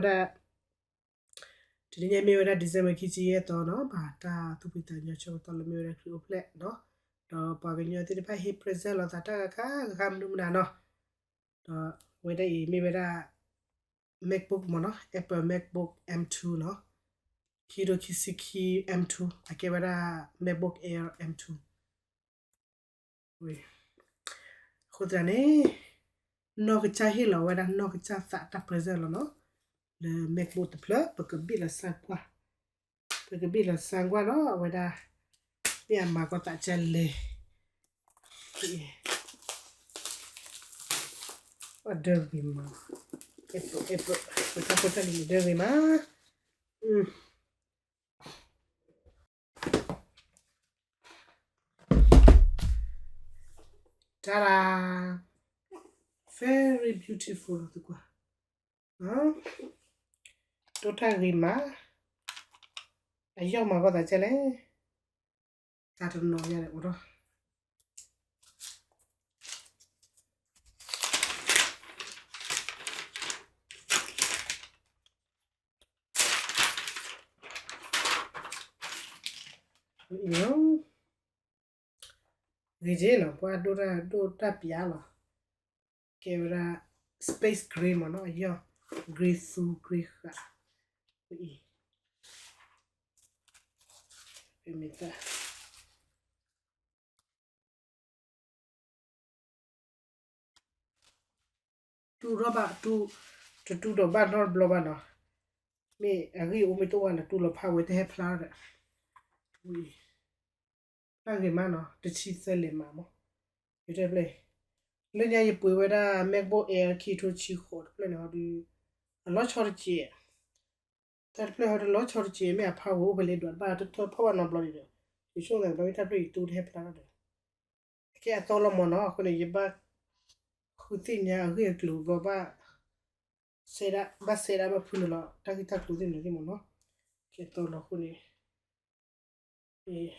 ဝဲဒၣ် တနံၤညါမ့ၢ်ဝဲဒၣ် December ခံဆံယဲၢ်သီနီၤ, ဘၣ်တၢ်သူၣ်ဖှံသးညီဆၢကတီၢ်လၢမ့ၢ်ဝဲဒၣ်ခရံာ်အိၣ်ဖျဲၣ်နီၤ, ဒီးပှၤကညီသ့ၣ်တဖၣ်ဟ့ၣ် present လိာ်သးတၢ်ဂၤခါဂၤခါမနုၤမနုၤနီၤ, ဒီးဝဲဒၣ်အံၤမ့ၢ်ဝဲဒၣ် MacBook မ့ၢ်နီၤ, Apple MacBook M two နီၤ, ခံဒိခံဆံခံ M two အကဲဝဲဒၣ် MacBook Air M two အဃိသတးန့ၣ် နီၢ်ကစၢ်ဟ့ၣ်လီၤဝဲဒၣ်နီၢ်ကစၢ်သးတၢ် present လီၤနီၤ, လၢ MacBook တဖျၢၣ် ပကဘ့ၣ်လီၤစၢကွၢ်, ပကဘ့ၣ်လီၤစၢကွၢ်နီၤ, အဝဲဒၣ် မ့ၢ်အမၤကီသးကလဲၣ်, အဒၢဂ့ၤမး, Apple Apple ပတၢ်ဖိတၢ်လံၤန့ၣ်ဒၢဂ့ၤမး, Ta-da! Very beautiful လီၤ သုကွၢ်, ဒိၣ်တၢ်ဂ့ၤမး, အယီၢ်မၤကီသးကလဲၣ်, တၢ်တနီၤညါန့ၣ်အိၣ်ထီၣ် ဂ့ၤက့နီၤ, ပှၤဒိၣ်တၢ်ဒိၣ်တၢ်ပျါလီၤ, ကဲဝဲဒၣ် space gray မ့ၢ်နီၤ, အယီၢ် gray သူ gray ဃာ်, အံၤ မ့ၢ်တၢ် တူၢ်ထီၣ်ဘၣ်တူၢ်, တတူၢ်ဒီးဘၣ်နီတဘျီဘၣ်နီၤ, မ့ၢ်အဂ့ၢ်အိၣ်မ့ၢ်တအိၣ်ဘၣ်န့ၣ် တူၢ်လီၤဖးဝဲတဟဲဖျါဒီး, တၢ်ဂ့ၤမးနီၤ, တဆံသၢလဲးမးမး, ယတဲဖျၢၣ်, လၢညါယပှ့ၤဝဲဒၣ် MacBook Air ခံထိဆံဃိးတဖျၢၣ်န့ၣ်ဟီဒုး, အလီၤဆီတစဲး, တၢ်တဖျၢၣ်ဟီဒုးလီၤဆီတစဲး မ့ၢ်အဖးဝဲအိၣ်ဖဲလဲၣ်ဒွးတဘၣ်တထီၣ်ဖီၣ်ဘၣ်နီတဘျီန့ၣ်ဒီး, ယဆိကမိၣ်သးဘၣ်မ့ၢ်တၢ်ဖျၢၣ်ယတူၢ်တဟဲဖျါထီၣ်ဒီး အကဲအသီလီၤမ့ၢ်နီၤ, အဃိန့ၣ် ယဘၣ်ဃုသ့ၣ်ညါအဂ့ၢ်အကျိၤဘျီဘၣ်, စဲဒၣ် ဘၣ်စဲဒၣ်ဘၣ်ဖုနုာ်လီၤ တၢ်ဂ့ၢ်တၢ်ကျိၤသ့ၣ်န့ၣ်သ့ၣ်မ့ၢ်နီၤ, ကဲအသီလီၤအဃိန့ၣ်,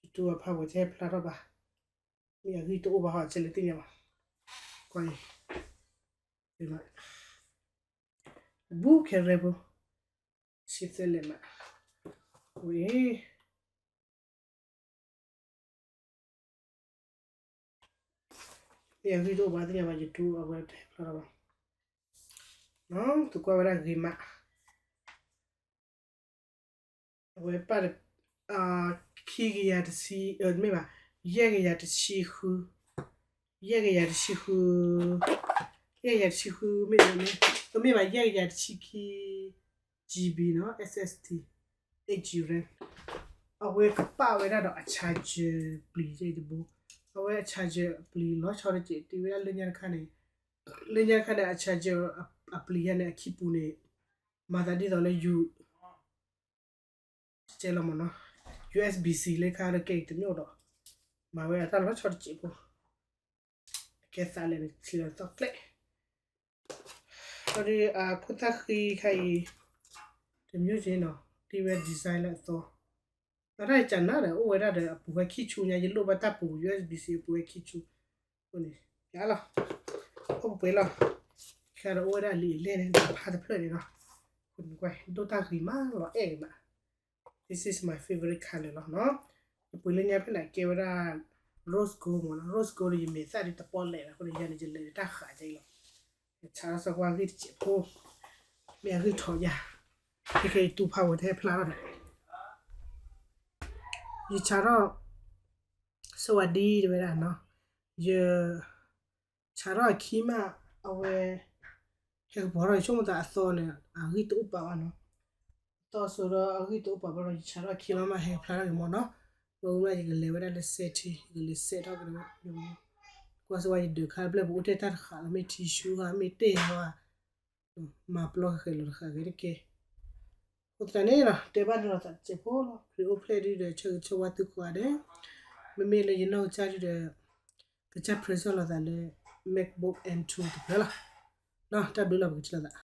ယတူၢ်အဖးဝဲတဟဲဖျါထီၣ်ဘၣ်, မ့ၢ်အဂ့ၢ်တအိၣ်ဘၣ်ဟီ အကဲလၢသ့ၣ်ညါဘၣ်, ကွၢ်အံၤ, ဘူးခဲရဲဖိ, ဆံသၢလဲးမး, ဝံၤ မ့ၢ်အဂ့ၢ်တအိၣ်ဘၣ်သ့ၣ်ညါဘၣ် ယတူၢ်အဝဲတဟဲဖျါထီၣ်ဘၣ်, သုကွၢ်ဝဲဒၣ်ဂ့ၤမး, အဝဲပၣ်, ခံကယၤတဆံ, မ့ၢ်ဘၣ်, ယဲၢ်ကယၤတဆံဃု, ယဲၢ်ကယၤတဆံဃု, ယဲၢ်ကယၤတဆံဃု မ့ၢ်, မ့ၢ်ဘၣ် ယဲၢ်ကယၤတဆံခံ GB နီၤ, SSD, eight GB RAM, အဝဲကပာ်ဝဲဒၣ်ဒီးအ charger ပျံၤတဘိ, အဝဲအ charger အပျံၤလီၤဆီတစဲး တုၤဝဲဒၣ်လၢညါတခါန့ၣ်, လၢညါတခါန့ၣ် အ charger အပျံၤယါန့ၣ် အခံပူၤန့ၣ်, မၤသးဒ်သိးလၢ ယ တဲလီၤမ့ၢ်နီၤ, USB-C လၢခါဒီးကဲအံၤတမ့ၢ်ဒီး, မၤဝဲအတၢ်လီၤဆီတစဲးဖိ, အကဲသးလဲၣ်န့ၣ် ထံလီၤသီၣ်ကျဲ, ဒီးအခိၣ်သၣ်ဃံခါအံၤ, တမ့ၢ်က့နီၤ, တ့ဝဲ design လၢအသီ, အတၢ်ကနၣ်ဒီး အိၣ်ဝဲဒၣ်ဒီးအပူၤဝဲခံဆူညါ ယလိၣ်ဘၣ်တၢ်ပူၤ USB-C အပူၤဝဲခံဆူ, အဃိန့ၣ် ယၤလီၤ, အိၣ်ပှဲၤလီၤ, ခဲဒီးအိၣ်ဝဲဒၣ်အလံာ်အလဲၢ်န့ၣ် ဒီးဖးတဖျၢၣ်န့ၣ်လီၤ, အဃိန့ၣ်ကွၢ် ဒိၣ်တၢ်ဂ့ၤမးလီၤအဲၣ်ဂ့ၤမး, This is my favorite color လီၤနီၤ, ယပှ့ၤလၢညါဖဲန့ၣ် ကဲဝဲဒၣ် rose gold မ့ၢ်နီၤ, rose gold ဒီးယမဲာ်သၣ်ဒ်တပီၢ်လဲၣ်ဘၣ် အဃိန့ၣ် ယၤန့ၣ် ယလဲၤတၢ်ဃးကဲအံၤလီၤ, ယဆါထီၣ်စီကွၢ်ဂ့ၢ်တစဲးဖိ, မ့ၢ်အဂ့ၢ်ထီၣ်ယၤ, ခဲခဲအံၤတူၢ်ဖးဝဲတဟဲဖျါထီၣ်ဒီး, ယဆါထီၣ် စဝၤဒံတဝဲဒၣ်နီၤ, ယ ဆါထီၣ်အခံမး, အဝဲ ဟဲကပီၤထီၣ် ယဆိကမိၣ်သးအသီန့ၣ် အဂံၢ်တအိၣ်ပာ်ဘၣ်နီၤ, အသီစိၤဒီးအဂံၢ်တအိၣ်ပာ်ဘၣ်ဒီး ယဆါထီၣ်အခံလီၤမးဟဲဖျါထီၣ်က့ၤမ့ၢ်နီၤ, မ့ၢ်ဝဲမးယကလဲၤဝဲဒၣ်လၢ setting ယကလဲၤ set ထီၣ်က့ၤဝဲ, ကွၢ်စ့ၢ်ဝဲယဒၢးခါတဖျၢၣ် ပအိၣ်ထဲတၢ်တဃာ်လီၤ မ့ၢ် tissue ဧါ မ့ၢ်တဲၢ်ဧါ မၤပျီဃဲၤဃဲၤလီၤတဃာ်ဂ့ၤတက့ၢ်. အဃိသတးန့ၣ်ဒီး တဲဘၣ်န့ၣ်လီၤသးတစဲးဖိလီၤ. ခရံာ်အိၣ်ဖျဲၣ်ဒုဒီး ဆၢဂ့ၤဆၢဝါသုကိးဂၤဒဲး, မ့မ့ၢ်လၢယနီၢ်ကစၢ်ဒုဒီး ကစၢ် present လိာ်သးလၢ MacBook M two တဖျၢၣ်လီၤ. တၢ်ဘျုးလီၤ ပကထံၣ်လိာ်သး